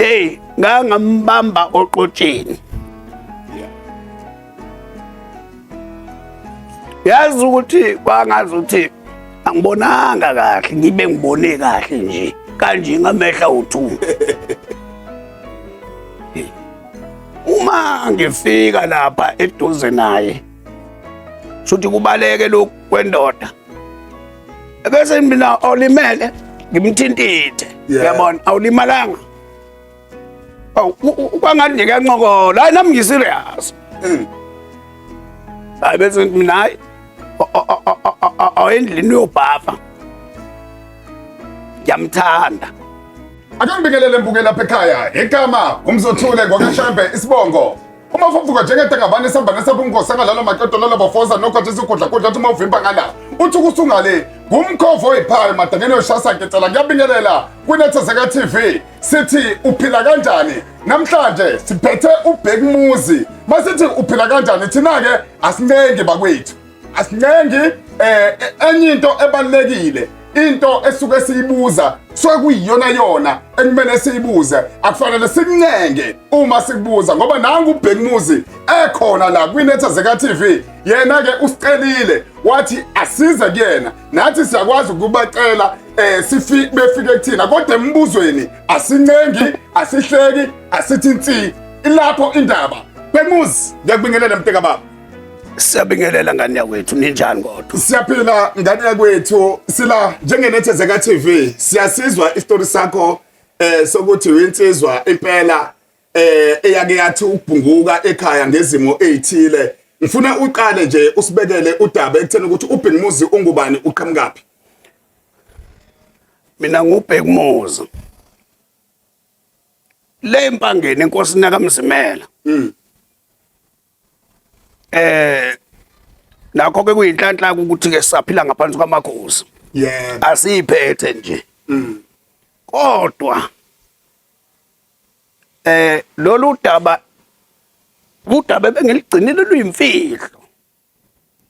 Hey, ngangambamba oqotsheni. Yazi ukuthi kwangazi ukuthi angibonanga kahle, ngibe ngibone kahle nje kanje ngamehla u2. Uma ngifika lapha eduze naye, shuthi kubaleke lokhu kwendoda. Bese mina olimele ngimthintithe. Uyabona, awulimalanga. Awu, kwangathi nje kuyancokola. Hayi, nami ngiserious. Hayi, bese ngithi mina hayi, awendlini uyobhafa. Ngiyamthanda. Ake ngibingelele mbuke lapha ekhaya. Igama uMzothule ngwakaShembe isibongo. Uma uvuvuka njengedengabane esihamba nesabungosi angalala maqedo lala bafoza nokhothi isikhudla kudla athi uma uvimba ngala uthi ukusungale ngumkhovu oyiphayo madangeni yoshasa ngicela kuyabingelela kwinethezeka TV sithi uphila kanjani namhlanje siphethe uBhekumuzi masithi uphila kanjani thina ke asincengi bakwethu asincengi eh enye into ebalekile into esuke siyibuza suke kuyiyona yona ekumele siyibuze akufanele sikuncenge uma sikubuza ngoba nangu uBhekumuzi ekhona la kwinethezeka TV yena ke usicelile wathi asize kuyena nathi siyakwazi ukubacela eh sifi befike kuthina kodwa embuzweni asincengi asihleki asithi nsi ilapho indaba Bhekumuzi ngiyakubingelela mnteka baba. Siyabingelela ngane yakwethu, ninjani kodwa? Siyaphila ngane yakwethu, sila njengenethezeka TV siyasizwa isitori sakho eh sokuthi uyinsizwa impela eh eyake yathi ukubhunguka ekhaya ngezimo ezithile. Ngifuna uqale nje usibekele udaba ekutheni ukuthi uBhekumuzi ungubani uqhamukaphi. Mina nguBhekumuzi. Le Empangeni enkosini kaMzimela. Nakho ke kuyinhlanhla ukuthi ke saphila ngaphansi kwamakhosi. Yebo. Asiphethe nje. Kodwa lolu daba udaba ebengiligcinile luyimfihlo.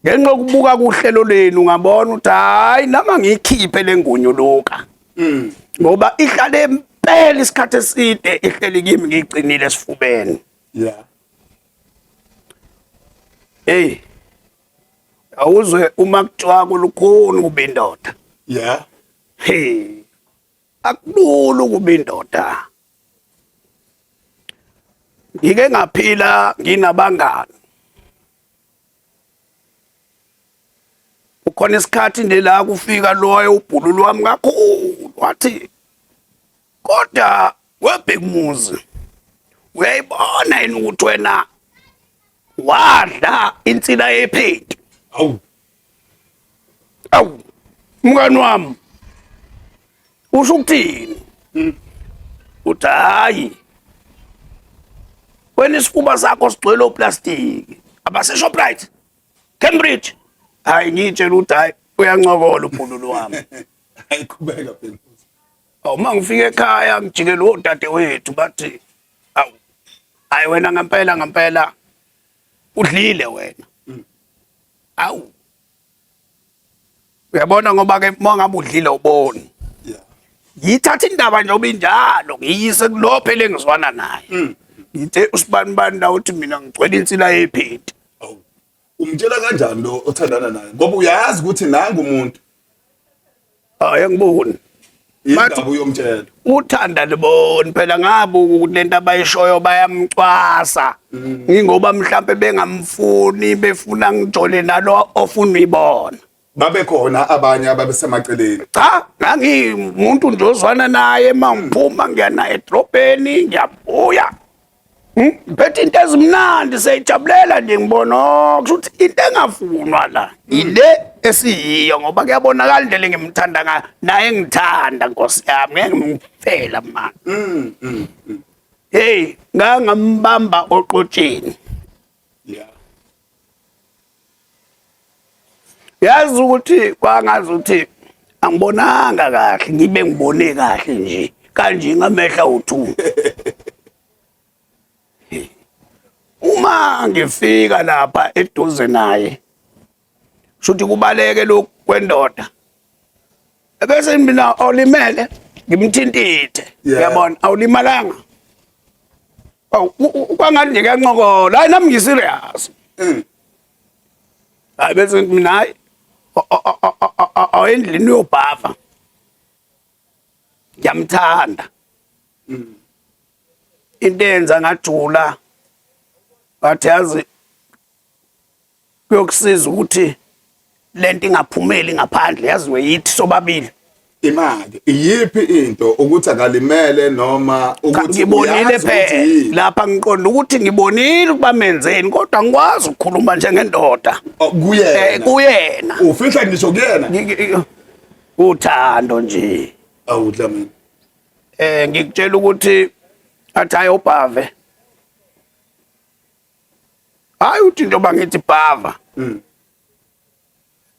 Ngenxa yokubuka kuhlelo lenu ngabona ukuthi hayi nama ngiyikhiphe lengunyuluka. Ngoba ihlale impela isikhathi eside ihleli kimi ngiyigcinile esifubeni. Yeah. Hey. Awuzwe uma kuthiwa kulukhuni ukuba indoda. Yeah. Hey. Akulula ukuba indoda. Ngike ngaphila nginabangani. Ukhona isikhathi nje la kufika loyo ubhululu wami kakhulu wathi kodwa webhekumuzi uyayibona yini ukuthi wena wadla insila yephenti. Awu. Awu mngani wami usho ukuthini? Uthi hayi wena isifuba sakho sigcwele oplastiki abase-Shoprite Cambridge. Hayi ngitshela ukuthi hayi uyancokola ubhululu wami. Hayi qhubeka Bhekumuzi. Awu uma ngifika ekhaya ngijikele odadewethu bathi awu hayi wena ngempela ngempela udlile wena. Awu uyabona ngoba ke uma ngabe udlile uboni. Yeah. Ngiyithatha indaba nje obinjalo ngiyise kulo phela engizwana naye. Ngithe usibani bani la uthi mina ngigcwele insila yephenti. Awu. Umtshela kanjani lo othandana naye? Ngoba uyazi ukuthi nangu umuntu. Hayi angiboni. Indaba uyomtshela. Uthanda liboni phela ngabe ukuthi lento abayishoyo bayamcwasa. Ngingoba mhlambe bengamfuni befuna ngijole nalo ofuna uyibona. Babe khona abanye ababesemaceleni. Cha, ngangimuntu nje ozwana naye mangiphuma ngiya naye edrobheni ngiyabuya. Ngiphethe into ezimnandi seyijabulela nje ngibona oh kusho ukuthi into engafunwa la ile esiyiyo ngoba kuyabonakala indlela engimthanda ngayo naye ngithanda Nkosi yami ngeke ngimfela manje. Hey ngangambamba oqotsheni. Yeah. Yazi ukuthi kwangazi ukuthi angibonanga kahle ngibe ngibone kahle nje kanje ngamehla u2. Uma ngifika lapha eduze naye shuthi kubaleke lokhu kwendoda. Bese mina olimele ngimthintithe. Yeah. Uyabona awulimalanga. Awu kwangathi nje kuyancokola. Hayi nami ngiserious. Hayi bese mina hayi awendlini uyobhava. Ngiyamthanda. Into eyenza ngajula ngathi yazi kuyokusiza ukuthi lento ingaphumeli ngaphandle yaziwe yithi sobabili. Imali iyiphi into ukuthi akalimele noma ukuthi ngibonile phela lapha ngiqonda ukuthi ngibonile ukuba menzeni kodwa ngikwazi ukukhuluma njengendoda. Oh, kuyena. Kuyena. Ufihla ngisho kuyena. Uthando nje. Awu Dlamini. Ngikutshela ukuthi athi ayobhave. Hayi uthi njengoba ngithi bhava.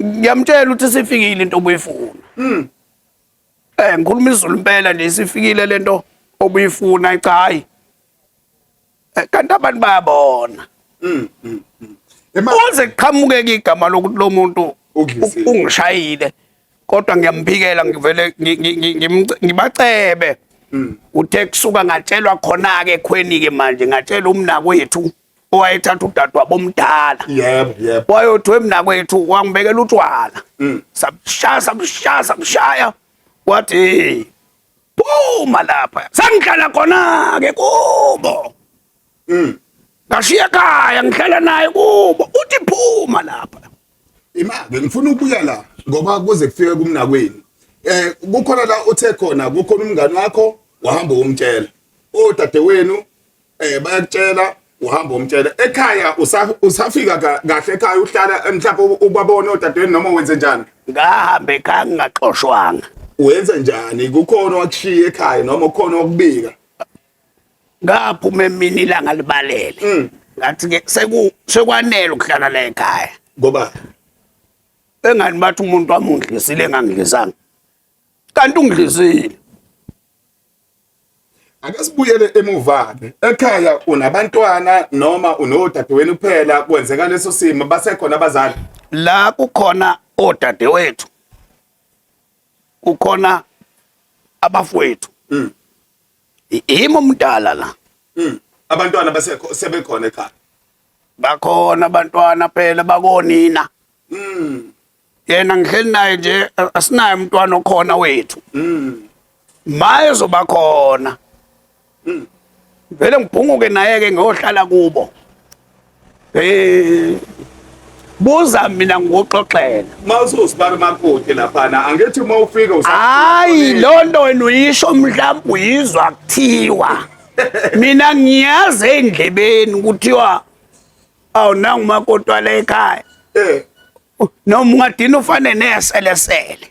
Ngiyamtshela ukuthi sifikile into obuyifuna. Ngikhuluma isiZulu impela nje sifikile lento obuyifuna cha hayi. Kanti abantu bayabona. Uze kuqhamuke igama lokuthi lo muntu ungishayile kodwa ngiyamphikela ngivele ngibacebe. Uthe kusuka ngatshelwa khona ke ekhweni ke manje ngatshela umnakwethu owayethatha udadewabo omdala. Yebo yebo. Wayothi wemnakwethu wangibekela utshwala. Sabushaya sabushaya sabushaya wathi phuma lapha. Sengihlala khona ke kubo. Ngashiya ekhaya ngihlala naye kubo uthi phuma lapha. Imake ngifuna ukubuya la ngoba kuze kufike kumnakwenu. Kukhona la uthe khona kukhona umngani wakho wahamba umtshela. Odadewenu bayakutshela uhamba umtshela. Ekhaya usafika kahle ekhaya uhlala mhlawumbe ubabona odadewenu noma wenze njani? Ngahamba ekhaya ngingaxoshwanga. Wenze njani? Kukhona wakushiya ekhaya noma kukhona wakubika? Ngaphuma emini ilanga libalele. Ngathi ke sekwanele ukuhlala la ekhaya. Ngoba engani bathi umuntu wami ungidlisile engangidlisanga. Kanti ungidlisile. Ake sibuyele emuva ke. Ekhaya unabantwana noma unodadewenu kuphela kwenzeka leso simo basekhona abazali? La kukhona odadewethu. Kukhona abafowethu. Yimi omdala la. Abantwana basekho sebekhona ekhaya. Bakhona abantwana phela bakonina. Yena ngihleli naye nje asinaye umntwana okhona wethu. Maye zoba khona. Vele ngibhunguke naye ke ngiyohlala kubo. Buza mina ngikuxoxela. Mawususibara makoti laphana angithi uma ufika Hayi lonto wena uyisho mhlawumbe uyizwa kuthiwa. Mina ngiyazi endlebeni kuthiwa awu nangu makoti wala ekhaya. Noma ungadina ufane neselesele.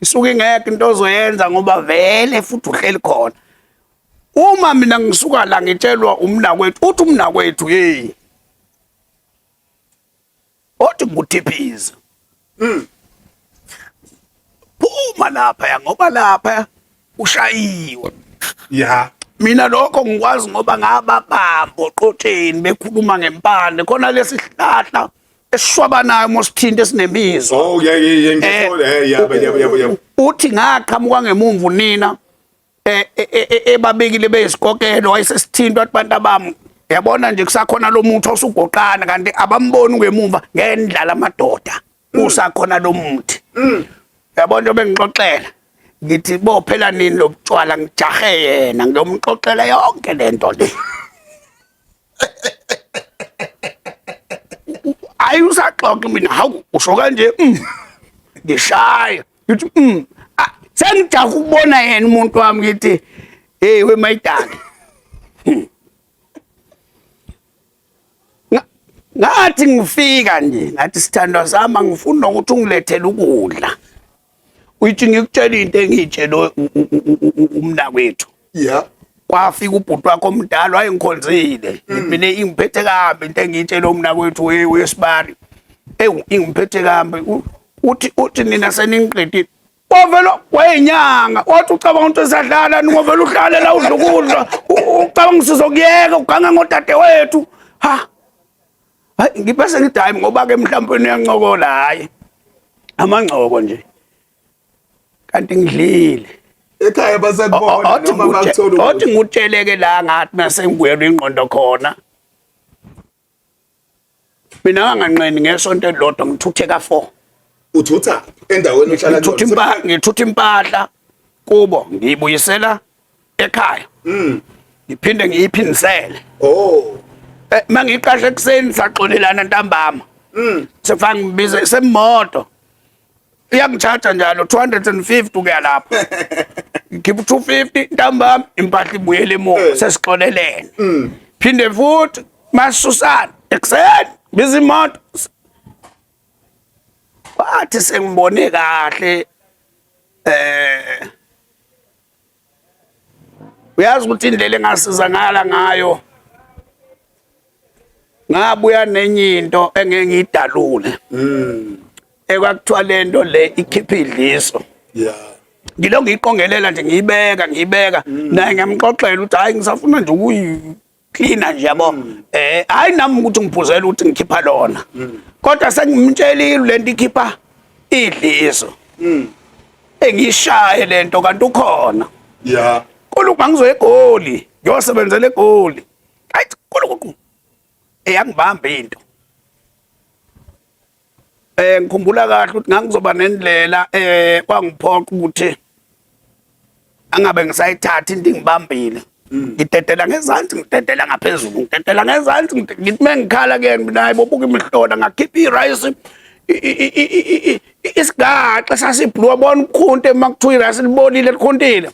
Isuke ingekho into ozoyenza ngoba vele futhi uhleli khona. Uma mina ngisuka la ngitshelwa umnakwethu uthi umnakwethu hey. Othi ngikuthiphiza. Phuma lapha ngoba lapha ushayiwe. Ya. Mina lokho ngikwazi ngoba ngababamba oqotsheni bekhuluma ngempande khona lesihlahla esishwabanayo uma usithinta esinemizwa. Oh yeah yeah yeah ngikholwa yebo yebo yebo yebo. Uthi ngaqhamuka ngemumvu nina ebabekile beyisikokelo wayesesithintwa athi bantu abami yabona nje kusakhona lo muthi osugoqana kanti abamboni ngemuva ngendlala amadoda usakhona lo muthi. Yabona nje bengixoxela ngithi bophela nini lobutshwala ngijahe yena ngiyomxoxela yonke lento le. Ayi usaxoxa mina hawu usho kanje ngishaya ngithi sengijaha ukubona yena umuntu wami ngithi hey we mayidali. Ngathi ngifika nje ngathi sithandwa sami angifuni ukuthi ungilethele ukudla. Uyithi ngikutshela into engiyitshele umnakwethu. Yeah. Kwafika ubhuti wakho omdala wayengikhonzile. Mina ingiphethe kabi into engiyitshele umnakwethu wesibari. Ewu ingiphethe kabi. Uthi nina seningiqedile. Wavela wayenyanga wathi ucabanga ukuthi usadlala ningovela uhlale la udla ukudla ucabanga sizokuyeka uganga ngodadewethu. Ha. Hayi ngibese ngithi hayi ngoba ke mhlawumbe uyancokola hayi. Amangcoko nje. Kanti ngidlile. Ekhaya basakubona noma bakuthola. Othi ngikutsheleke la ngathi mase ngibuyelwa ingqondo khona. Mina nganganqeni ngesonto elilodwa ngithuthe ka-4. Uthutha endaweni ohlala kuyona. Ngithutha impahla kubo ngiyibuyisela ekhaya. Ngiphinde ngiyiphindisele. Oh. Eh mangiqashe ekuseni saxolelana ntambama. Sefanga ngibize semoto. Iyangitshaja njalo 250 ukuya lapho. Ngikhipha 250 ntambama impahla ibuyele emuva sesixolelene. Phinde futhi masusana ekuseni biza imoto. Wathi sengibone kahle eh uyazi ukuthi indlela engasiza ngala ngayo ngabuya nenye into engeke ngiyidalule ekwakuthiwa lento le ikhipha idliso. Ngilo ngiyiqongelela nje ngiyibeka ngiyibeka naye ngiyamxoxela ukuthi hayi ngisafuna nje ukuyiklina nje yabo. Hayi nami ukuthi ngiphuzela ukuthi ngikhipha lona. Kodwa sengimtshelile lento ikhipha idliso. Engishaye lento kanti ukhona. Kuluku ngizoya eGoli, ngiyosebenzela eGoli. Ayi kuluku. Eyangibamba into. Ngikhumbula kahle ukuthi ngangizoba nendlela kwangiphoqa ukuthi angabe ngisayithatha into ingibambile. Ngidedela ngezansi, ngidedela ngaphezulu, ngidedela ngezansi, ngithi mengikhala kuyena mina hayi bobuka imihlola ngakhipha i-rice isigaxa sasibhlue bona ukhunte makuthiwa i-rice libolile likhuntile.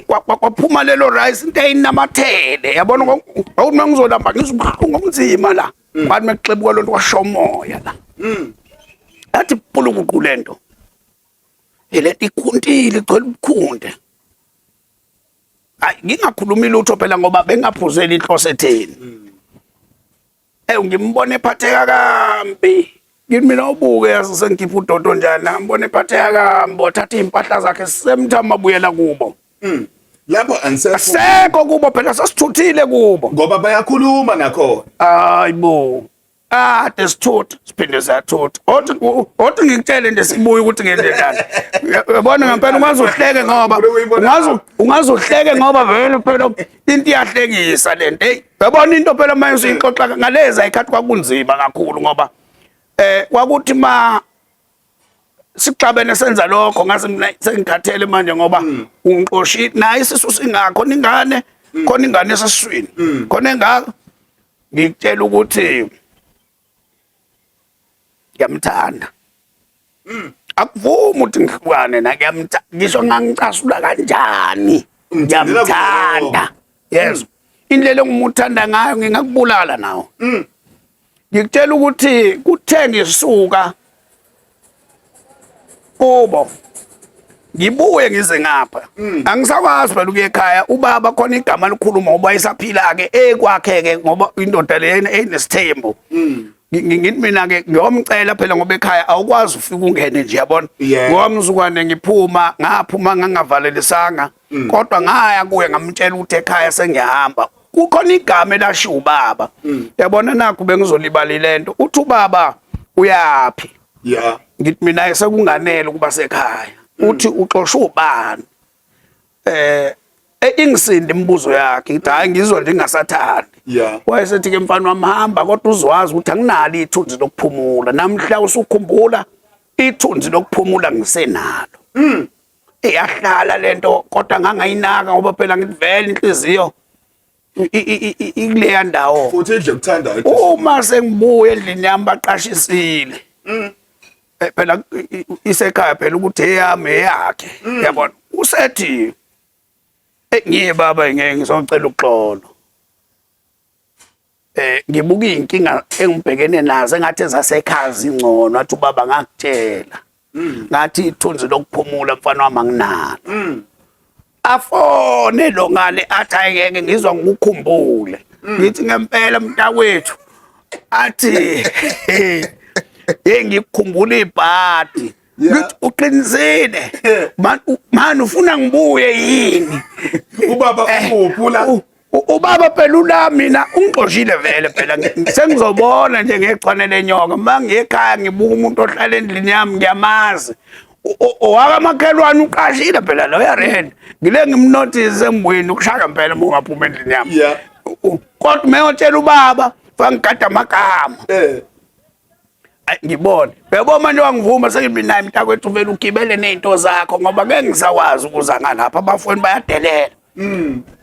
Kwaphuma lelo rice into eyinamathele yabona ngokuthi mangizolamba ngizwa ngokunzima la. Kwathi mekuxebuka lonto kwasho umoya la. Yathi pulukuqu lento. Lento ikhuntile igcwele ubukhunte. Hayi ngingakhulumi lutho phela ngoba bengaphuzeli inhloso etheni. Ngimbone ephatheka kambi. Ngithi mina ubuke yazi sengikhipha udodo njani ngambona ephatheka kambi wathatha impahla zakhe semthama abuyela kubo. Lapho angisekho. Asekho kubo phela sasithuthile kubo. Ngoba bayakhuluma nakhona. Hayibo. Ade sithutha siphinde siyathutha. Othi othi ngikutshele nje sibuye ukuthi ngenze njani. Uyabona ngempela ungaze uhleke ngoba ungaze uhleke ngoba vele phela into iyahlekisa lento. Hey, uyabona into phela manje usuyixoxa ngaleza ikhathi kwakunzima kakhulu ngoba kwakuthi ma sixabene senza lokho ngase mina sengikhathele manje ngoba ungixoshi naye isisu singakho ingane khona ingane esesiswini khona engaka ngikutshela ukuthi ngiyamthanda. Akuvumi ukuthi ngihlukane na ngiyamthanda ngisho ngangicasula kanjani ngiyamthanda. Yes. Indlela engimuthanda ngayo ngingakubulala nawo. Ngikutshela ukuthi kuthe ngisuka kubo ngibuye ngize ngapha angisakwazi phela ukuya ekhaya ubaba khona igama likhuluma ngoba esaphila ke ekwakhe ke ngoba indoda lena enesithembu. Ngithi mina ke ngiyomcela phela ngoba ekhaya awukwazi ufika ungene nje yabona. Ngoba mzukwane ngiphuma ngaphuma ngangavalelisanga kodwa ngaya kuye ngamtshela ukuthi ekhaya sengiyahamba. Kukhona igama elashiwo ubaba. Yabona nakho bengizolibala lento uthi ubaba uyapi? Ngithi mina sekunganele ukuba sekhaya. Uthi uxoshwe ubani? Ingisindi imibuzo yakhe ngithi hayi ngizwa nje ngingasathandi. Wayesethi ke mfana wami hamba kodwa uzwazi ukuthi anginalo ithunzi lokuphumula. Namhla usukhumbula ithunzi lokuphumula ngisenalo. Iyahlala lento kodwa ngangayinaka ngoba phela ngithi vele inhliziyo ikuleya ndawo. Futhi idle kuthanda. Uma sengibuya endlini yami baqashisile. Phela isekhaya phela ukuthi eyami eyakhe. Yabona usethi ngiye baba ngeke ngizocela uxolo. Ngibuka inkinga engibhekene nazo engathi ezasekhaya zingcono athi ubaba ngakutshela. Ngathi ithunzi lokuphumula mfana wami anginalo. Afone lo ngale athi hayi ngeke ngizwa ngikukhumbule. Ngithi ngempela mntakwethu athi hey ngikukhumbula ibhadi. Ngithi uqinisile. Man ufuna ngibuye yini? Ubaba uphi la? Ubaba phela ula mina ungixoshile vele phela sengizobona nje ngechwane lenyoka mangiye ekhaya ngibuka umuntu ohlala endlini yami ngiyamazi. Owakamakhelwane uqashile phela lo yarent. Ngile ngimnothise embweni ukushaya mpela uma ungaphuma endlini yami. Kodwa uma eyotshela ubaba fangigada amagama. Ayi ngibone. Uyabo manje wangivuma sengithi naye mntakwethu vele ugibele nezinto zakho ngoba ngeke ngisakwazi ukuza ngalapha abafweni bayadelela.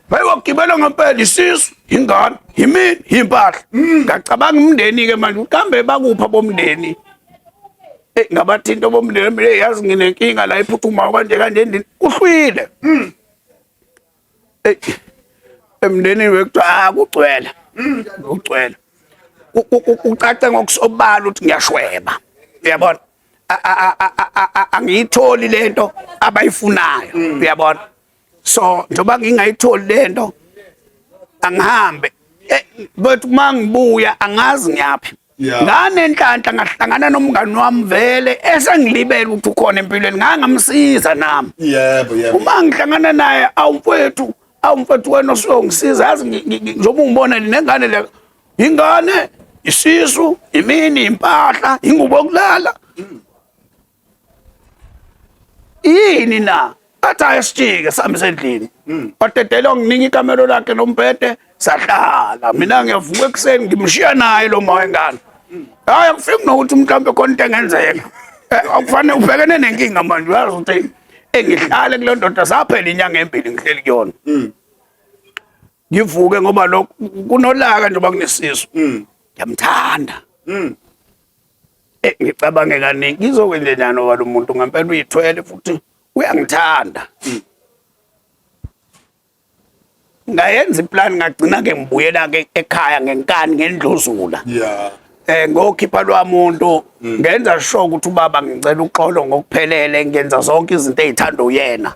Hayi wagibela ngempela isisu, ingane, yimini, impahla. Ngacabanga umndeni ke manje ukambe bakupha bomndeni. Eh ngabathinta bomndeni mina yazi nginenkinga la iphuthumayo kanje kanje endlini kuhlwile. Eh emndenini wekuthiwa ah kugcwele. Kugcwele. Ucace ngokusobala ukuthi ngiyashweba. Uyabona? Angiyitholi lento abayifunayo. Uyabona? So njengoba ngingayitholi lento angihambe but uma ngibuya angazi ngiyaphi. Nganenhlanhla ngahlangana nomngani wami vele esengilibele ukuthi ukhona empilweni ngangamsiza nami. Yebo yebo. Uma ngihlangana naye awumfethu awumfethu wena osuyongisiza yazi njengoba ungibona nengane le ingane isisu imini impahla ingubo yokulala. Yini na? Athi ayesijike sihambe endlini. Wadedela wanginika ikamelo lakhe nombhede sahlala. Mina ngiyavuka ekuseni ngimshiya naye lo ma wengane. Hayi akufiki nokuthi mhlawumbe khona into engenzeka. Akufanele ubhekene nenkinga manje uyazi ukuthi engihlale kule ndoda saphela inyanga embili ngihleli kuyona. Ngivuke ngoba lokho kunolaka njengoba kunesisu. Ngiyamthanda. Ngicabange kaningi ngizokwenze njani ngoba lo muntu ngempela uyithwele futhi uyangithanda. Ngayenza iplan ngagcina ke ngibuyela ke ekhaya ngenkani ngendluzula. Ngokhipha lwamuntu ngenza sure ukuthi ubaba ngicela uxolo ngokuphelele ngenza zonke izinto ezithanda uyena.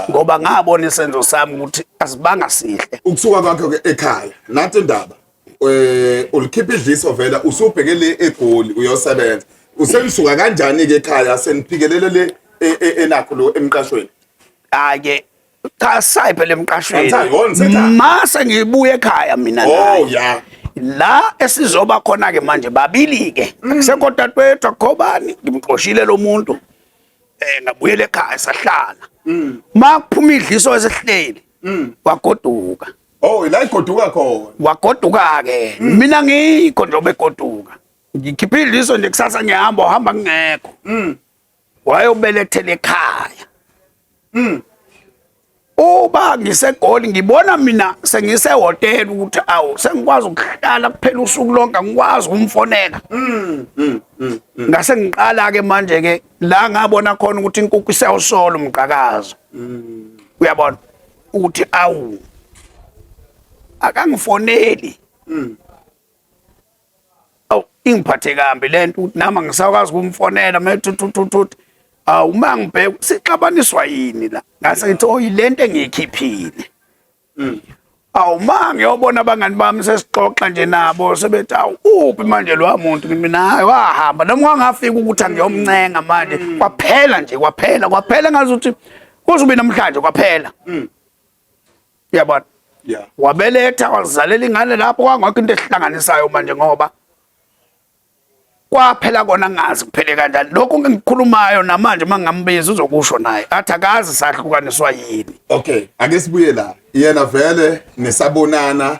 Ngoba ngabona isenzo sami ukuthi asibanga sihle. Ukusuka kwakho ke ekhaya nathi indaba ulikhipha idliso vela usubheke le eGoli uyosebenza. Usenisuka kanjani ke ekhaya seniphikelele le enakho lo emqashweni? Ake cha sayi phela emqashweni. Mase ngibuye ekhaya mina naye. La esizoba khona ke manje babili ke. Akusekho dadewethu akhobani ngimxoshile lo muntu. Ngabuyela ekhaya sahlala. Makuphuma idliso esihleli. Wagoduka. Oh, la igoduka khona. Wagoduka ke. Mina ngikho njengoba egoduka. Ngikhipha idliso nje kusasa ngihamba uhamba ngingekho. Wayobelethela ekhaya. Uba ngiseGoli ngibona mina sengisehotela ukuthi awu sengikwazi ukuhlala kuphela usuku lonke angikwazi ukumfonela. Ngase ngiqala ke manje ke la ngabona khona ukuthi inkukhu isewusola umqhakazo. Uyabona ukuthi awu akangifoneli. Awu ingiphathe kambi lento ukuthi nami angisakwazi ukumfonela methuthuthuthu. Awu uma ngibheka sixabaniswa yini la? Ngase ngithi oh yilento engiyikhiphile. Awu ma ngiyobona abangani bami sesixoxa nje nabo sebethi awu uphi manje lo muntu ngithi mina hayi wahamba noma kwangafika ukuthi angiyomncenga manje kwaphela nje kwaphela kwaphela ngazuthi kuzobe namhlanje kwaphela. Uyabona? Wabeletha wazalela ingane lapho kwangekho into ehlanganisayo manje ngoba kwaphela kona ngazi kuphele kanjani lokhu ngikukhulumayo namanje mangingambiza uzokusho naye athi akazi sahlukaniswa yini. Okay, ake sibuye la. Yena vele nisabonana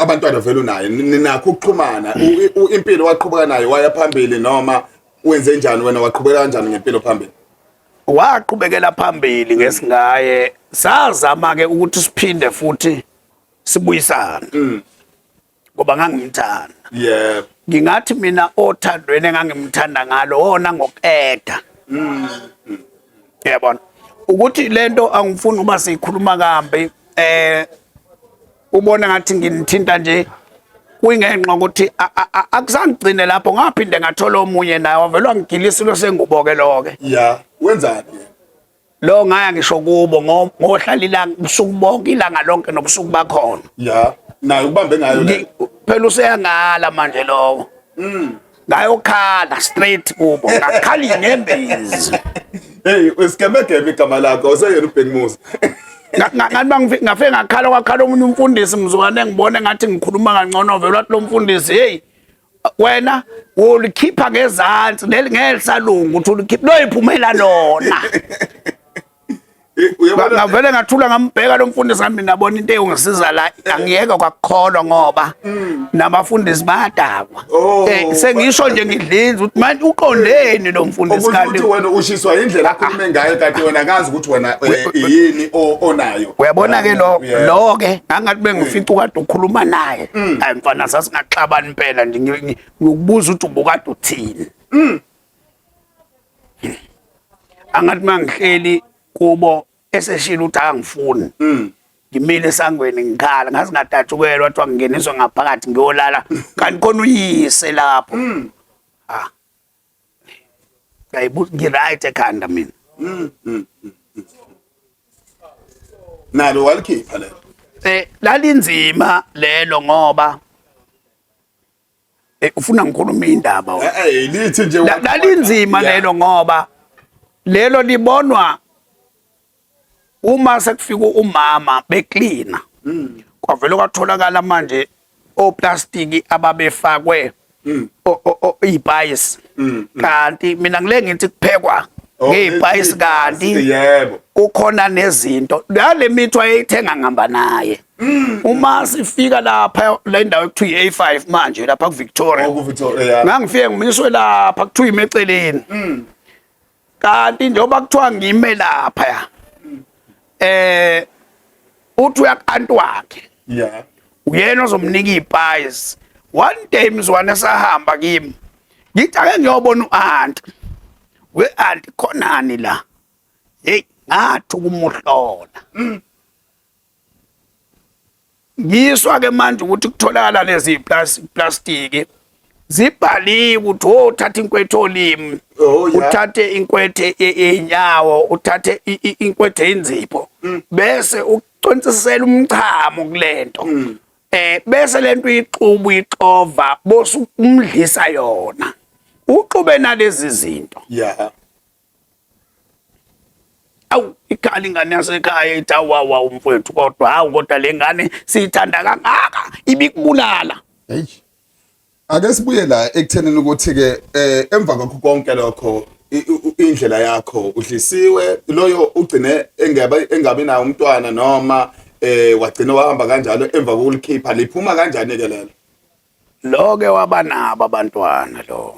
abantwana vele unaye ninakho ukuxhumana impilo waqhubeka nayo waya phambili noma wenze njani wena waqhubeka kanjani ngempilo phambili? Waqhubekela phambili ngesingaye sazama ke ukuthi siphinde futhi sibuyisane. Ngoba ngangimthanda. Ngingathi mina othandweni engangimthanda ngalo wona ngokuqeda. Uyabona ukuthi lento angifuni uba sikhuluma kambi ubona ngathi nginithinta nje kuyingenxa ukuthi akuzangigcine lapho ngaphinde ngathola omunye naye wavele wangigilisa ilo sengubo ke lo ke. Wenzani? Lo ngaya ngisho kubo ngohlala ilanga ubusuku bonke ilanga lonke nobusuku bakhona. Naye ubambe ngayo le. Phela useyangala manje lowo. Ngayokhala straight kubo ngakhala inyembezi. Hey, usigemegeme igama lakho useyena uBhekumuzi. Ngathi ngafike ngakhala kwakhala omunye umfundisi mzukwane ngibone ngathi ngikhuluma kangcono vele wathi lo mfundisi hey Wena ulikhipha ngezansi leli ngeke lisalunga ukuthi ulikhipha loyiphumela lona. Uyabona Ngavele ngathula ngambheka lo mfundisi ngami nabona into eyongisiza la angiyeke kwakukholwa ngoba nabafundisi bayadakwa. Oh. Sengisho nje ngidlinza ukuthi manje uqondeni lo mfundisi Okusho kanti ukuthi wena ushiswa indlela akhulume ngayo kanti wena akazi ukuthi wena yini onayo. Uyabona ke lo Yeah. lo ke ngangathi bengifica ukade ukhuluma naye. Hayi mfana, sasingaxabani impela nje, ngikubuza ukuthi ubukade uthini. Angathi mangihleli kubo eseshilo ukuthi angifuni. Ngimile esangweni ngikhala, ngaze ngadatshukelwa, kuthiwa ngingeniswa ngaphakathi ngiyolala kanti khona uyise lapho. Ah. Ngayibuza ngi-right ekhanda mina. Nalo walikhipha lelo. Lalinzima lelo ngoba ufuna ngikhuluma indaba wena. Lithi nje Lalinzima lelo ngoba lelo libonwa uma sekufika umama beklina. Kwavele kwatholakala manje oplastiki ababefakwe izipayisi. Kanti mina ngile ngithi kuphekwa Oh, ngezipayisi kanti yebo. Kukhona nezinto le mithi wayeyithenga ngihamba naye. Uma sifika lapha le ndawo ekuthiwa i-A5 manje lapha ku-Victoria. Oh, ku-Victoria, yeah. Ngangifike ngimiswe lapha kuthiwa ime eceleni. Kanti njengoba kuthiwa ngime lapha ya. Uthi uyaku-anti wakhe. Uyena ozomnika iy'payisi. One day mzwane sahamba kimi. Ngithi ake ngiyobona u-anti. We anti khonani la? Hey, ngathi ukumuhlola. Ngiswa ke manje ukuthi kutholakala lezi plastiki zibhaliwe ukuthi oh uthatha inkwethe olimi, Oh, yeah. uthathe inkwethe yenyawo, uthathe inkwethe yenzipho, bese uconsisela umchamo kulento. Bese lento uyixuba uyixova bose umdlisa yona. Uxube nalezi zinto. Awu ikhala ingane yasekhaya ithi awu awu awu mfowethu, kodwa hawu kodwa le ngane siyithanda kangaka ibikubulala. Hey. Ake sibuye la ekuthenini ukuthi ke emva kwakho konke lokho indlela yakho udlisiwe loyo ugcine engabe nawo umntwana noma wagcina wahamba kanjalo emva kokulikhipha liphuma kanjani ke lelo? Lo ke waba nabo abantwana lo.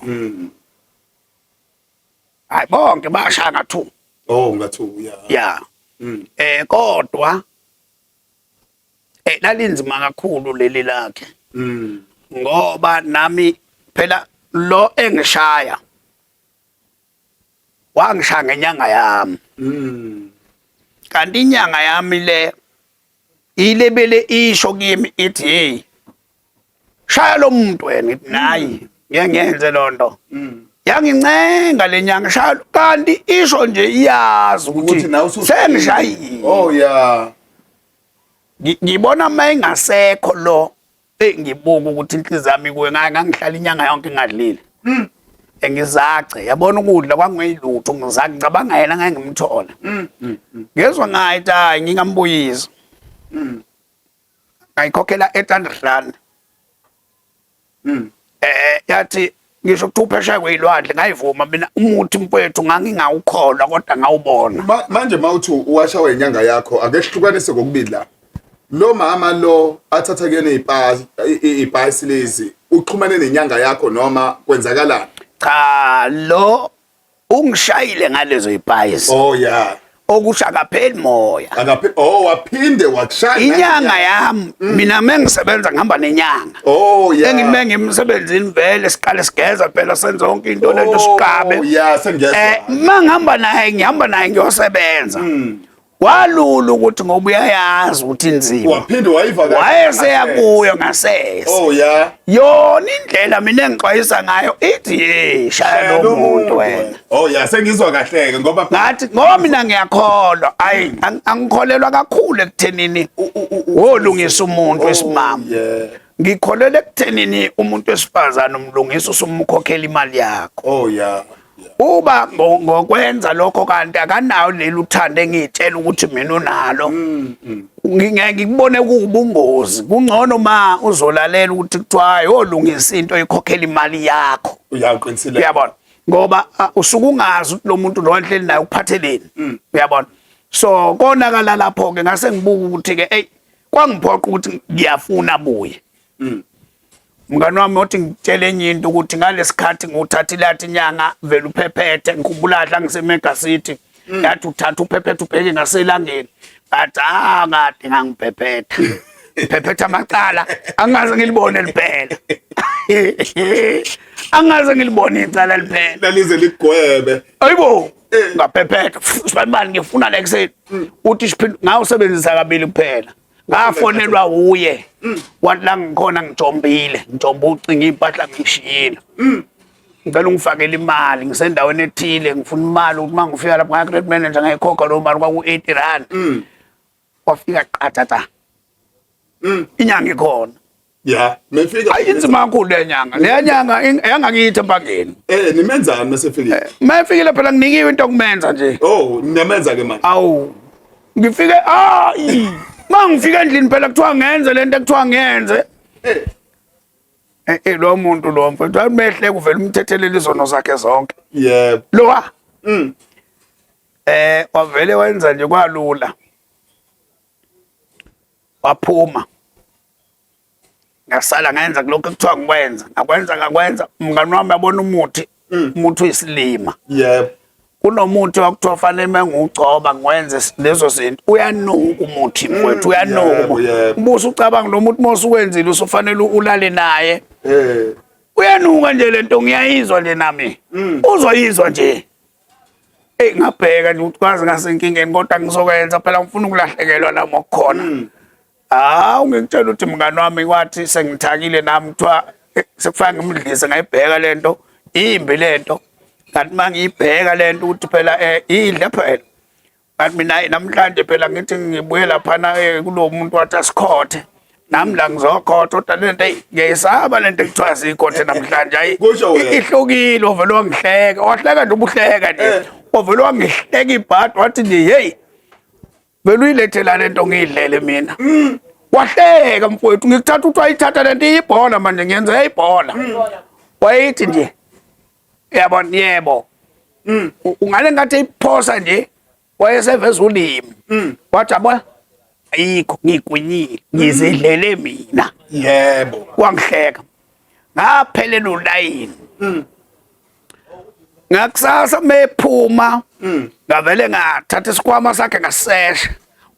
Hayi bonke bashaya nga2. Oh nga2 yeah. Yeah. Kodwa lalinzima kakhulu leli lakhe. Ngoba nami phela lo engishaya wangishaya ngenyanga yami. Kanti inyanga yami le ilebele isho kimi ithi hey shaya lo muntu wena, ngithi nayi ngeke ngiyenze lonto. Yangincenga le nyanga shaya, kanti isho nje iyazi ukuthi ukuthi nawe usushayile. sengishayile. Oh yeah. Ngibona mayingasekho lo ngibuka ukuthi inhliziyo yami kuwe, ngangihlala inyanga yonke ngingadlile. Engizace yabona ukudla kwangeyilutho, ngizace ngicabanga yena ngeke ngimthole. Ngezwa ngayi hayi ngingambuyisa. Ngayikhokhela 800 rand. Yathi ngisho ukuthi uphesheya kwelwandle, ngayivuma mina umuthi mfowethu ngangingawukholwa kodwa ngawubona. Manje mawuthi uwasha wenyanga yakho ake sihlukanise kokubili la. Lo mama lo athatha kuyena ipasi lezi uxhumane nenyanga yakho noma kwenzakalani? Cha, lo ungishayile ngalezo ipayisi. Oh yeah. Okusho akapheli moya. Akapheli. Oh, waphinde wakushaya. Inyanga yami mina mengisebenza ngihamba nenyanga. Oh yeah. Engime ngimsebenzini vele siqale sigeza phela senze yonke into lento Oh, siqabe. yeah, sengiyezwa. Mangihamba naye ngihamba naye ngiyosebenza. Kwalula ukuthi ngoba uyayazi ukuthi inzima. Waphinde wayivakasha. Wayeseya kuyo ngasese. Oh yeah. Yona indlela mina engixwayisa ngayo ithi hey shaya lo muntu wena. Oh yeah, sengizwa kahle ke ngoba ngathi ngoba mina ngiyakholwa, ayi angikholelwa kakhulu ekuthenini wolungisa umuntu Oh, wesimama. yeah. Ngikholelwa ekuthenini umuntu wesifazane umlungisa usumkhokhela imali yakho. Oh yeah. Uba ngokwenza lokho kanti akanayo leli uthando engiyitshela ukuthi mina unalo. Ngingeke ngikubone kuwubungozi. Kungcono ma uzolalela ukuthi kuthiwa hayi olungisa into ikhokhela imali yakho. Uyaqinisile. Uyabona? Ngoba usuke ungazi ukuthi lo muntu lo anhleli naye ukuphatheleni. Uyabona? So konakala lapho ke ngase ngibuka ukuthi ke ey kwangiphoqa ukuthi ngiyafuna buye. Mngani wami othi ngitshele enye into ukuthi ngalesikhathi ngiwuthatha ilathi inyanga vele uphephethe ngikhumbula kahle ngisemega city yathi uthatha uphephethe ubheke ngaselangeni ngathi ah kade ngangiphephetha ngiphephetha amacala angaze ngilibone liphela angaze ngilibone icala liphela Lalize ligwebe. Ayibo ngaphephetha sibanibani ngifuna la ekuseni uthi siphinde ngawusebenzisa kabili kuphela ngafonelwa uye wathi la ngikhona ngijombile ngijomba ucingo iy'mpahla ngishiyile ngicela ungifakele imali ngisendaweni ethile ngifuna imali ukuthi uma ngifika lapho ngaya-credit manager ngayikhokha leyo mali kwaku-80 rand wafika qatata inyanga ikhona. Ya, mefika. Ayi inzima kakhulu le nyanga. Le nyanga yangakithi empangeni. Eh, nimenzani mesefikile? Mayefikile phela nginikiwe into okumenza nje. Oh, nimenza ke manje. Awu. Ngifike ayi mangifika endlini phela kuthiwa ngenze lento ekuthiwa ngenze. Eh. Eh eh lo muntu lo mfethu amehle kuvela umthethelele izono zakhe zonke. Yebo. Lowa. Eh wavele wenza nje kwalula. Waphuma. Ngasala ngenza kulokho ekuthiwa ngikwenza. Ngakwenza ngakwenza umngani wami yabona umuthi. Umuthi uyisilima. Yebo. Kunomuthi wakuthiwa fanele mengiwugcoba ngiwenze lezo zinto uyanuka umuthi mfowethu uyanuka yebo, umuthi. yebo. Ubuso ucabanga lo muntu mawusukwenzile usufanele ulale naye. Eh. Uyanuka nje lento ngiyayizwa nje nami. Uzoyizwa nje. Ey ngabheka nje ukuthi kwazi ngasenkingeni kodwa ngizokwenza phela ngifuna ukulahlekelwa nami okukhona. Hawu ngikutshela ukuthi mngani wami kwathi sengithakile nami kuthiwa sekufana ngimdlise ngayibheka lento imbi lento kanti mangiyibheka lento ukuthi phela idle phela kanti mina namhlanje phela ngithi ngibuye laphana kulo muntu wathi asikhothe nami la ngizokhotha kodwa lento eyi ngiyayisaba lento ekuthiwa siyikhothe namhlanje hayi Kusho wena. ihlukile wavele wangihleka wahleka nje ubuhleka nje wavele wangihleka ibhadi wathi nje hey vele uyilethela lento ngiyidlele mina. Wahleka mfowethu ngikuthatha ukuthi wayithatha lento iyibhola manje ngiyenza yayibhola. Wayeyithi nje yabona yebo. Ungale ngathi iphosa nje wayeseveza ulimi. Wathi yabona ayikho ngigwinyile ngizidlele mina. Yebo. Wangihleka. Ngaphelela ulayini. Ngakusasa mephuma ngavele ngathatha isikhwama sakhe ngasesha.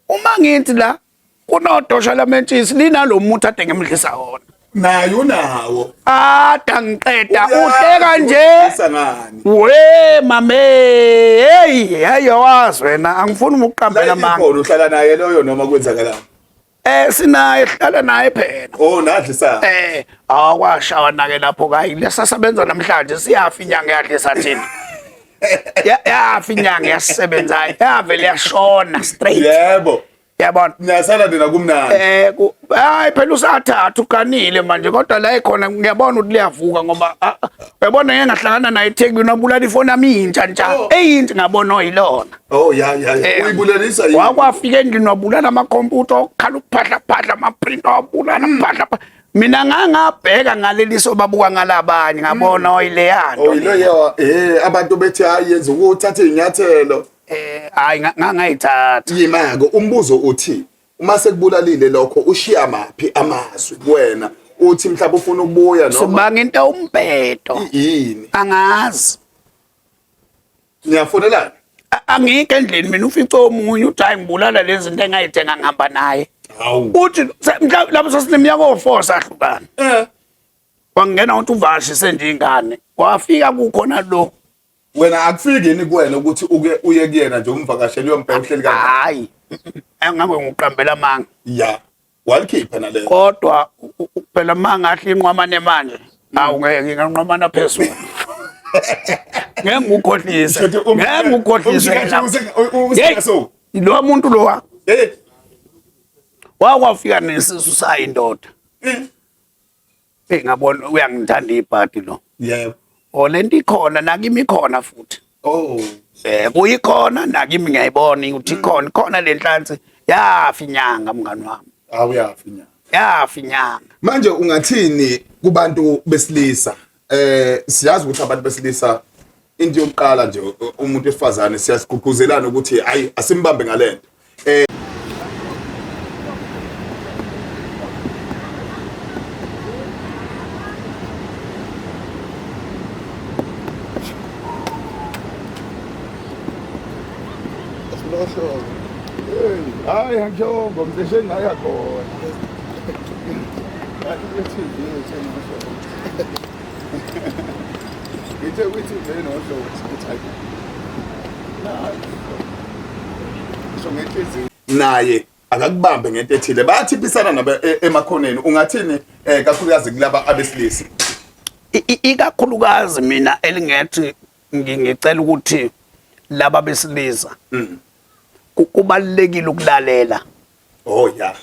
Uma ngithi la kunodosha lamentshisi linalo muntu ade ngimdlisa wona. Naye unawo. Ada ngiqeda Uyazi uhleka nje. udlisa ngani. We mame hey hey yawazi wena angifuni ukuqambela La amanga. ikhona uhlala naye loyo noma kwenzakalani? Sinaye hlala naye phela. Oh nadlisa. Akwashawa nake lapho kayi lesasebenza namhlanje siyafa inyanga yadlisa thina. Yafa inyanga yasebenza yavele yashona straight. Yebo. Yabona. Niyasala nina kumnandi. Hayi phela usathatha uganile manje kodwa la ekhona ngiyabona ukuthi liyavuka ngoba uyabona ngeke ngahlangana naye eThekwini wabulala ifoni yami intsha ntsha. Eyintsha ngabona oyilona. Oh ya ya ya. Uyibulalisa yini? Wakwafika endlini wabulala amakhompyutha okukhala ukuphahla phahla amaprinter wabulala phahla. Mina ngangabheka ngaleliso babuka ngalabanye ngabona oyileyana. Oh yileyo abantu bethi hayi yenza ukuthatha inyathelo. Hayi ngangayithatha. Yima-ke umbuzo uthi uma sekubulalile lokho ushiya maphi amazwi kuwena uthi mhlawumbe ufuna ukubuya noma Sibanga into umbhedo. Yini? Angazi. Niyafonelana? Angikho endlini mina ufice omunye uthi hayi ngibulala lezi zinto engayithenga ngihamba naye. Hawu. Uthi mhlawumbe lapho sasineminyaka o4 sahlukana. Wangena uthi uvakashise nje ingane. Wafika kukhona lo. Wena akufiki yini kuwena ukuthi uke uye kuyena nje umvakashele uyombheka uhleli kanjani? Hayi. Engabe ngiqambela amanga. Ya. Walikhipha nalelo. Kodwa phela mangahle inqwamane manje. Awu ngeke nginganqwamana phezulu. Ngeke ngikukhohlise. Ngeke ngikukhohlise. Usikaso. Lo muntu lo. Wakwafika nesisu sayindoda. Ngabona uyangithanda ibhadi lo. Yebo. O lento ikhona nakimi ikhona futhi. Oh. Kuyikhona nakimi ngiyayibona ukuthi ikhona khona lenhlansi yafa inyanga mngani wami. Awu yafa inyanga. Yafa inyanga. Manje ungathini kubantu besilisa? Siyazi ukuthi abantu besilisa into yokuqala nje umuntu wesifazane siyasigqugquzelana ukuthi hayi asimbambe ngalento. Hayi angishongo ngisheshe ngaya khona. Hayi ku-TV uthe nohlobo. Ngithe kwi-TV nohlobo ukuthi hayi. Ngisho ngenhliziyo. Naye akakubambe ngento ethile bayathiphisana nabo emakhoneni ungathini kakhulukazi kulaba abesilisa? Ikakhulukazi mina elingethi ngicela ukuthi laba besilisa kubalulekile ukulalela. Oh yeah.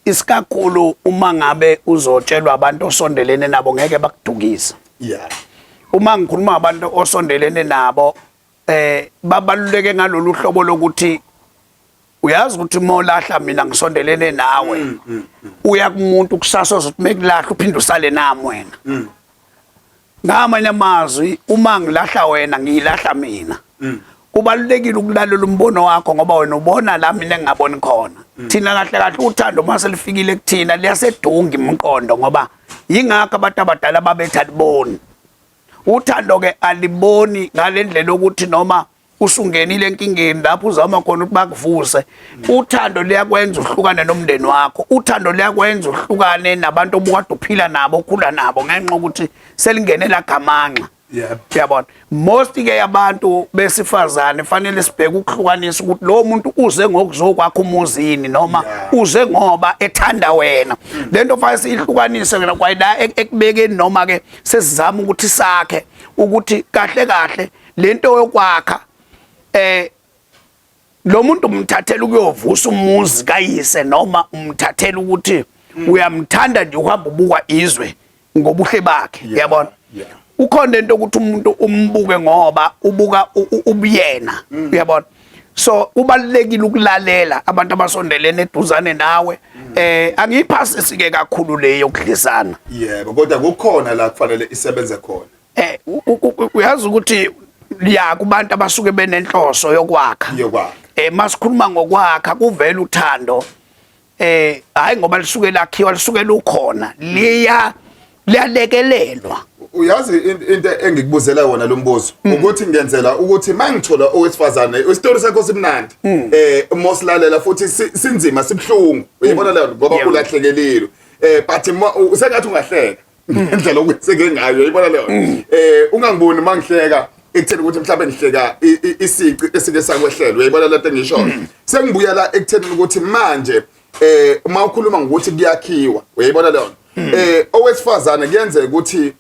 Isikakhulu uma ngabe uzotshelwa abantu osondelene nabo ngeke bakudukise. Yeah. Uma ngikhuluma abantu osondelene nabo babaluleke ngalolu hlobo lokuthi uyazi ukuthi uma ulahla mina ngisondelene nawe uya kumuntu kusasa ozothi mekulahla uphinde usale nami wena. Ngamanye amazwi uma ngilahla wena ngiyilahla mina. Kubalulekile ukulalela umbono wakho ngoba wena ubona la mina engingaboni khona. Thina kahle kahle uthando uma selifikile kuthina liyasedunga imiqondo ngoba yingakho abantu abadala babethi aliboni. Uthando ke aliboni ngalendlela ukuthi noma usungenile enkingeni lapho uzama khona ukuthi bakuvuse. Uthando liyakwenza uhlukane nomndeni wakho. Uthando liyakwenza uhlukane nabantu obukade uphila nabo, ukhula nabo ngenxa ukuthi selingene lagamanxa. Uyabona? Most ke yabantu besifazane fanele sibheke ukuhlukanisa ukuthi lo muntu uze ngokuzokwakha umuzini noma uze ngoba ethanda wena. Lento fanele siyihlukanise ke kwayila ekubekeni noma ke sesizama ukuthi sakhe ukuthi kahle kahle lento yokwakha lo muntu umthathela ukuyovusa umuzi kayise noma umthathela ukuthi uyamthanda nje uhamba ubuka izwe ngobuhle bakhe. Uyabona? Ukhona into ukuthi umuntu umbuke ngoba ubuka ubuyena. Uyabona? So kubalulekile ukulalela abantu abasondelene eduzane nawe. Angiyiphasisi ke kakhulu le yokudlisana. Yebo, kodwa kukhona la kufanele isebenze khona. Uyazi ukuthi ya kubantu abasuke benenhloso yokwakha. Yokwakha. Masikhuluma ngokwakha kuvela uthando. Hayi ngoba lisuke lakhiwa lisuke lukhona liya liyalekelelwa. Uyazi into engikubuzela wona lo mbuzo ukuthi ngenzela ukuthi mangithola owesifazane isitori sakho simnandi mosilalela futhi sinzima sibhlungu uyibona leyo ngoba ulahlekelile but sengathi ungahleka ngendlela okwenzeke ngayo uyibona leyo ungangiboni mangihleka ekutheni ukuthi mhlawumbe ngihleka isici esike sakwehlela uyayibona lento engishoyo. Sengibuya la ekutheni ukuthi manje uma ukhuluma ngokuthi kuyakhiwa uyayibona leyo owesifazane kuyenzeka ukuthi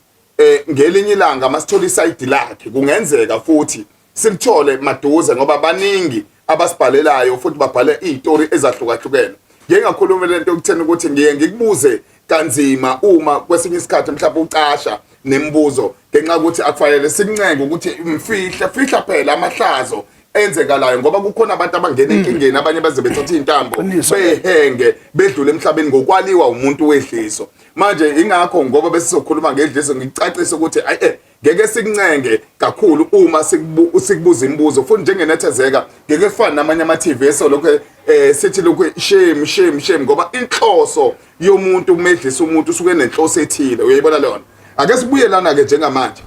ngelinye ilanga masithola isayidi lakhe kungenzeka futhi silithole maduze ngoba baningi abasibhalelayo futhi babhale izitori ezahlukahlukene. Ngeke ngakhuluma lento yokuthena ukuthi ngiye ngikubuze kanzima uma kwesinye isikhathi mhlawumbe ucasha nemibuzo ngenxa yokuthi akufanele sikuncenge ukuthi mfihle fihla phela amahlazo enzekalayo ngoba kukhona abantu abangena enkingeni abanye baze bethatha iy'ntambo behenge bedlule emhlabeni ngokwaliwa umuntu wedliso. Manje ingakho ngoba besizokhuluma ngedliso ngicacise ukuthi ayi ngeke sikuncenge kakhulu uma sikubuza imibuzo futhi njengenethezeka ngeke kufane namanye ama-TV esolokhu sithi lokhu shame shame shame ngoba inhloso yomuntu umedlisa umuntu usuke enenhloso ethile uyayibona leyona. Ake sibuye lana ke njengamanje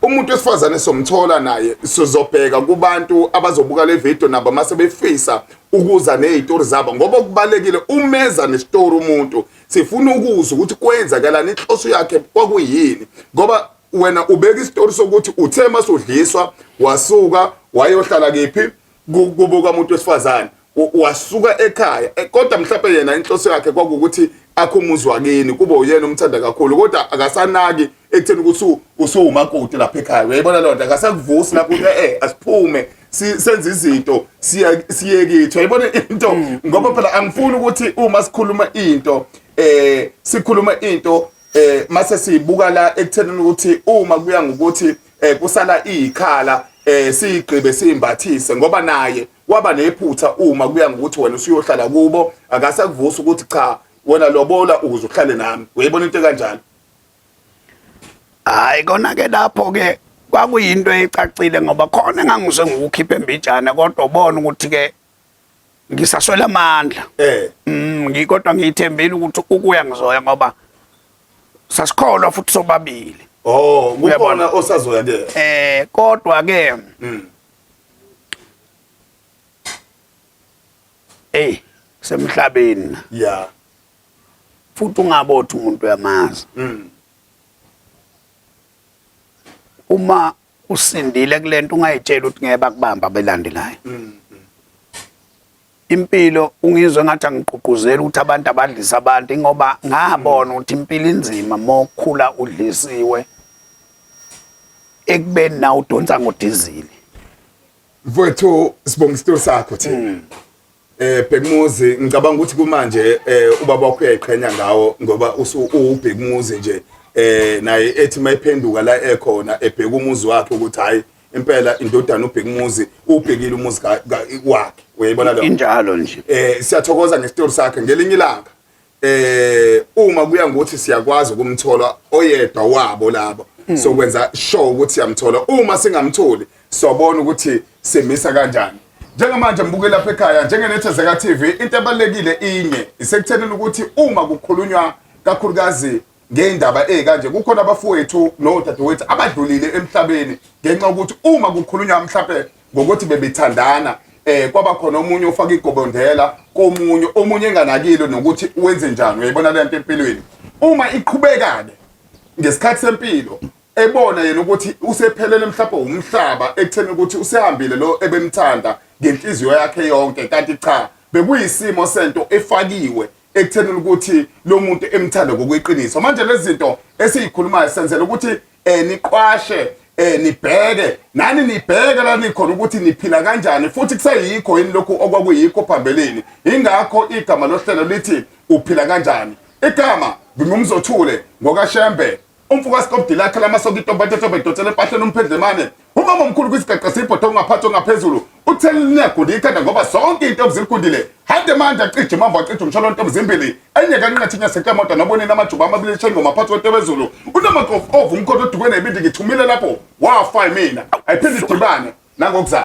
umuntu wesifazane somthola naye sizobheka kubantu abazobuka le video nabo mase befisa ukuza nezitori zabo ngoba kubalekile umeza nesitori umuntu sifuna ukuzwa ukuthi kwenzakalani inhloso yakhe kwakuyini ngoba wena ubeka isitori sokuthi uthe masudliswa wasuka wayohlala kephi kubuka umuntu wesifazane wasuka ekhaya kodwa mhlawumbe yena inhloso yakhe kwakukuthi akhe umuzi wakini kube uyena umthanda kakhulu kodwa akasanaki ekutheni ukuthi usuwumakoti lapha ekhaya uyayibona leyo nto akasakuvusi lapho ukuthi asiphume senze izinto siye kithi uyayibona into ngoba phela angifuni ukuthi uma sikhuluma into sikhuluma into Mase sibuka la ekuthenini ukuthi uma kuya ngokuthi kusala izikhala siyigqibe siyimbathise, ngoba naye waba nephutha uma kuya ngokuthi wena usuyohlala kubo, akasakuvusa ukuthi cha wena lobola ukuze uhlale nami. Uyayibona into kanjalo? Hayi, kona ke lapho ke kwakuyinto ecacile, ngoba khona engangise ngikukhipha embijana, kodwa ubona ukuthi ke ngisaswela amandla. Ngikodwa ngiyithembile ukuthi ukuya ngizoya, ngoba sasikholwa futhi sobabili. Oh, kukhona osazoya ke. Kodwa ke hey, semhlabeni. Futhi ungabothi umuntu uyamazi. Uma usindile kulento ungayitshela ukuthi ngeke bakubamba belandelayo. Impilo ungizwe ngathi angigqugquzeli ukuthi abantu abadlisa abantu, ngoba ngabona ukuthi impilo inzima mokhula udlisiwe ekubeni na udonsa ngodizili. Mfowethu, sibonga isitori sakho thina. Bhekumuzi, ngicabanga ukuthi kumanje ubaba wakho uyayiqhenya ngawo, ngoba uBhekumuzi nje naye ethi mayiphenduka la ekhona ebheka umuzi wakhe ukuthi hayi impela indodana uBhekumuzi ubhekile umuzi wakhe. Uyayibona lo? Injalo nje. Siyathokoza ngesitori sakhe. Ngelinye ilanga uma kuya ngokuthi siyakwazi ukumthola oyedwa wabo labo, sokwenza sure ukuthi siyamthola. Uma singamtholi sobona ukuthi simisa kanjani. Njengamanje mbuke lapha ekhaya njengeNethezeka TV, into ebalekile inye isekuthenini ukuthi uma kukhulunywa kakhulukazi ngeindaba ezikanje, kukhona abafowethu nodadewethu abadlulile emhlabeni ngenxa yokuthi uma kukhulunywa mhlawumbe ngokuthi bebethandana, kwaba khona omunye ofaka igobondela komunye, omunye enganakile nokuthi wenze njani. Uyayibona le nto empilweni uma iqhubeka ke ngesikhathi sempilo, ebona yena ukuthi usephelele mhlawumbe umhlaba ekutheni ukuthi usehambile lo ebemthanda ngenhliziyo yakhe yonke, kanti cha, bekuyisimo sento efakiwe ekutheni ukuthi lo muntu emthanda ngokweqiniso. Manje lezi zinto esiyikhulumayo senzela ukuthi niqwashe, nibheke nani, nibheke la nikhona ukuthi niphila kanjani, futhi kuseyikho yini lokhu okwakuyikho phambilini. Ingakho igama lohlelo lithi uphila kanjani. Igama ngingumzothule ngokaShembe, umfuka sikobdi lakhe lamasoka, intombi idonsela empahleni, umphendlemane, umama omkhulu kwisigaqa sibhodo ongaphathi ongaphezulu, uthele liniyagunda ikhanda ngoba zonke iy'ntombi ziligundile. Hade manje acije imamvu, acije umsholo, ntombi zimbili, enye kanqathi inyaseklamoda nobonini, amajuba amabili eshengoma phakathi kwentebezulu, unamakofu ovu, umkhonto odukwe nebindi. Ngithumile lapho wafa yimina, ayiphinde idibane nangokuzayo.